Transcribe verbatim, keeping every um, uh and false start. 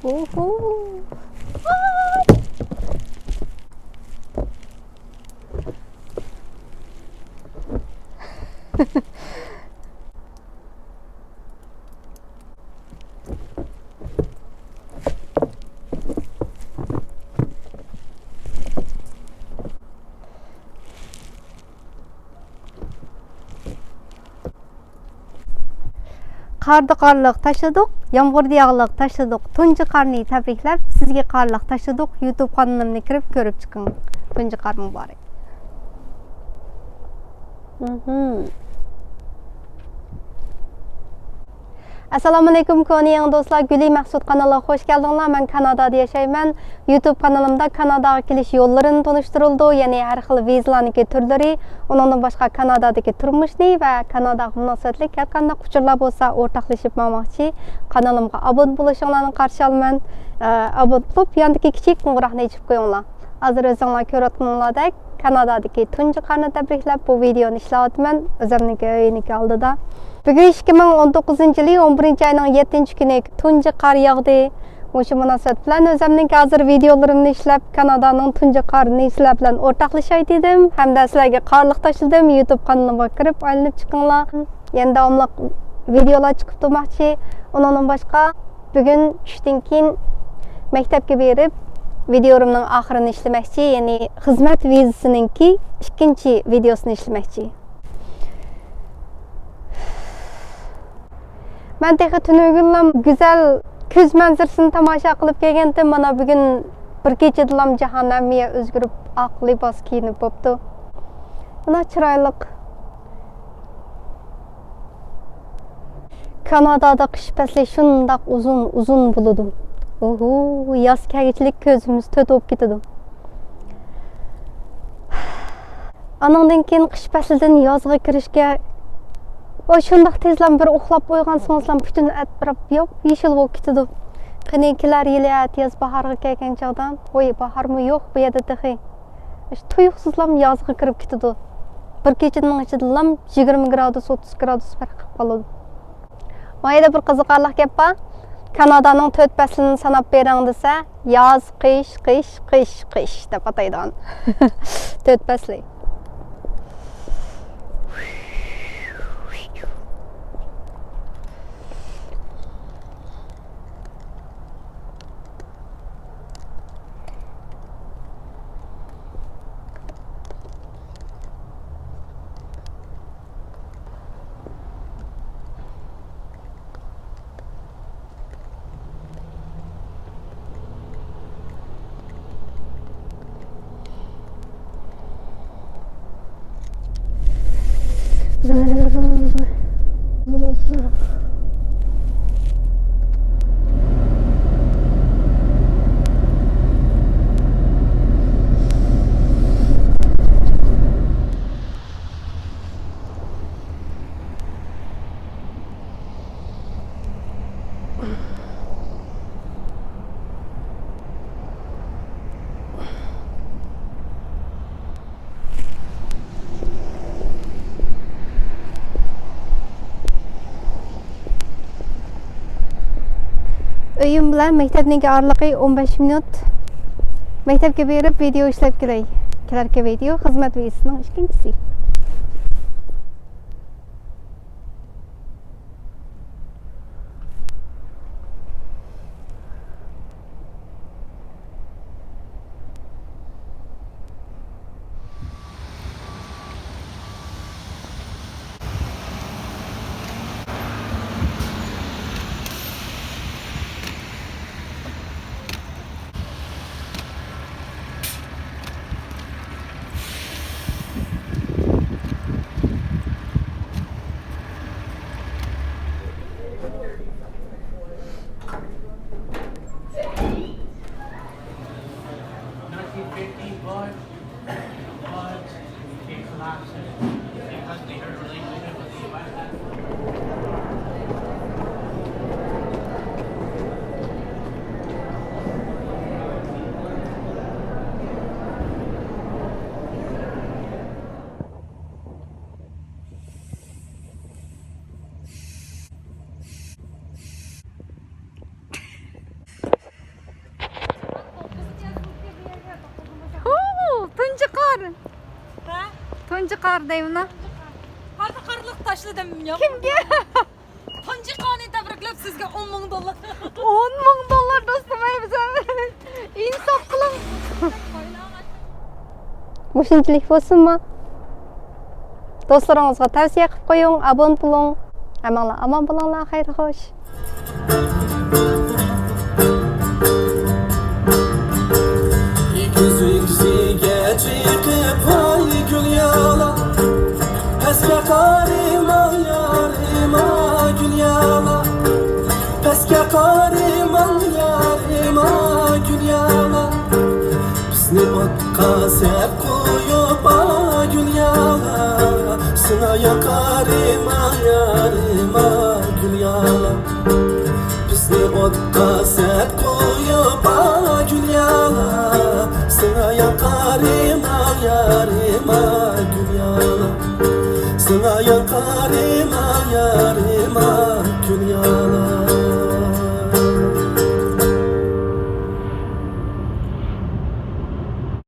ئوھو. قاردا قارلىق تاشلىدۇق، يامغۇردا ياغلىق تاشلىدۇق. تۇنجى قارنى تەبرىكلەپ، سىزگە قارلىق تاشلىدۇق. يۇتۇب قانىلىمنى كىرىپ كۆرۈپ چىقىڭ. تۇنجى قار مۇبارەك. مهم. ئەسسالامۇئەلەيكۇم، كونا يېڭى دوستلار، گۈلى مەخسۇت قانىلىغا خوش كەلدىڭلار. مەن كانادادا ياشايمەن. يۇتۇب قانىلىمدا كاناداغا كېلىش يوللىرىنى تونۇشتۇرۇلىدۇ، يەنى ھەر خىل ۋىزىلارنىڭكى تۈرلىرى، ئۇنىڭدىن باشقا كانادادىكى تۇرمۇشنى ۋە كاناداغا مۇناسىۋەتلىك ھەر قانداق ئۇچۇرلار بولسا ئورتاقلىشىپ ماڭماقچى. قانىلىمغا ئابۇنە بولۇشۇڭلارنى قارشى ئالىمەن. ئە، ئابۇنە بولۇپ، ياندىكى كىچىك قوڭغۇراقنى ئېچىپ قويۇڭلار. ھازىر ئۆزۈڭلار كۆرۈۋاتقىنىڭلاردەك، كانادادىكى تۇنجى قارنى تەبرىكلەپ، بۇ ۋىدېئونى ئىشلەۋاتىمەن، ئۆزۈمنىڭكى ئۆينىڭكى ئالدىدا. بۈگۈن ئىككى مىڭ ئون توققۇزىنچى يىلى ئون بىرىنچى ئاينىڭ يەتتىنچى كۈنى، تۇنجى قار ياغدى. مۇشۇ مۇناسىۋەت بىلەن ئۆزۈمنىڭكى ھازىر ۋىدېئولىرىمنى ئىشلەپ، كانادانىڭ تۇنجى قارىنى سىلەر بىلەن ئورتاقلىشاي دېدىم ھەمدە سىلەرگە قارلىق تاشلىدىم. يۇتۇب قانىلىمغا كىرىپ ئايلىنىپ چىقىڭلار. يەنە داۋاملىق ۋىدېئولار چىقىپ تۇرماقچى. ئۇنىڭدىن باشقا، بۈگۈن چۈشتىن كېيىن مەكتەپكە بېرىپ، ۋىدېئولىرىمنىڭ ئاخىرىنى ئىشلىمەكچى، يەنى خىزمەت ۋىزىسىنىڭكى ئىككىنچى ۋىدېئوسىنى ئىشلىمەكچى. مەن تېخى تۈنۈگۈنلام گۈزەل كۈز مەنزىرىسىنى تاماشا قىلىپ كەلگەنتىم. مانا، بۈگۈن بىر كېچىدىلام جاھان ھەممىيە ئۆزگىرىپ، ئاق لىباس كىيىنىپ بوپتۇ. مانا، چىرايلىق. كانادادا قىش پەسلى شۇنداق ئۇزۇن، ئۇزۇن بولىدۇ. ئوھو، ياز كەلگۈچىلىك كۆزىمىز تۆت بولۇپ كېتىدۇ. ئانىڭدىن كېيىن قىش پەسلىدىن يازغا كىرىشكە، ۋاي، شۇنداق تېزلا بىر ئۇخلاپ ئويغانسىڭىزلا پۈتۈن ئەتراپ ياپيېشىل بولۇپ كېتىدۇ. قېنى، كېلەر يىلى ئەتىياز باھارغا كەلگەن چاغدا، ۋاي، باھارمۇ يوق بۇ يەردە تېخى. تۇيۇقسىزلام يازغا كىرىپ كېتىدۇ. بىر كېچىنىڭ ئىچىدىلام يىگىرمە گرادۇس، ئوتتۇز گرادۇس پەرق قىلىپ قالىدۇ. مايدا بىر قىزىقارلىق گەپ بار. كانادانىڭ تۆت پەسلىنى ساناپ بېرىڭ دېسە، ياز، قىش، قىش، قىش، قىش دەپ ئاتايدىغان. تۆت پەسلى. ئۆيۈم بىلەن مەكتەپنىڭكى ئارىلىقى ئون بەش مىنۇت. مەكتەپكە بېرىپ ۋىدېئو ئىشلەپ كېلەي. كېلەركى ۋىدېئو خىزمەت ۋىزىسىنىڭ ئىككىنچىسى. قار دەيمىنا. قارلىق تاشلىدىم يا. كىمگە؟ تانجى خانى تەبرىكلەپ سىزگە ئون مىڭ دوللار. ئون مىڭ دوللار دوستۇم، ئەي بىزە. ئىنساپ قىلىڭ. مۇشۇنچىلىك بولسۇنمۇ؟ دوستلىرىڭىزغا تەۋسىيە قىلىپ قويۇڭ، ئابۇنت بولۇڭ. ھەممىڭلار ئامان بولۇڭلار، خەير خوش. كۆزۈڭگە چىقىپ ۋاي گۈل يالا، پەسكە قارىماڭ يارىما گۈل يالا، پەسكە قارىماڭ يارىما گۈل يالا. بىزنى ئوتقا سەپ قويۇپ ئا گۈل يالا، سىڭا ياقارىما يارىما گۈل يالا. بىزنى ئوتقا سەپ قويۇپ ئا گۈل يالا، سىڭا ياقارىما يارىما گۈل يالا، سىڭا ياقارىما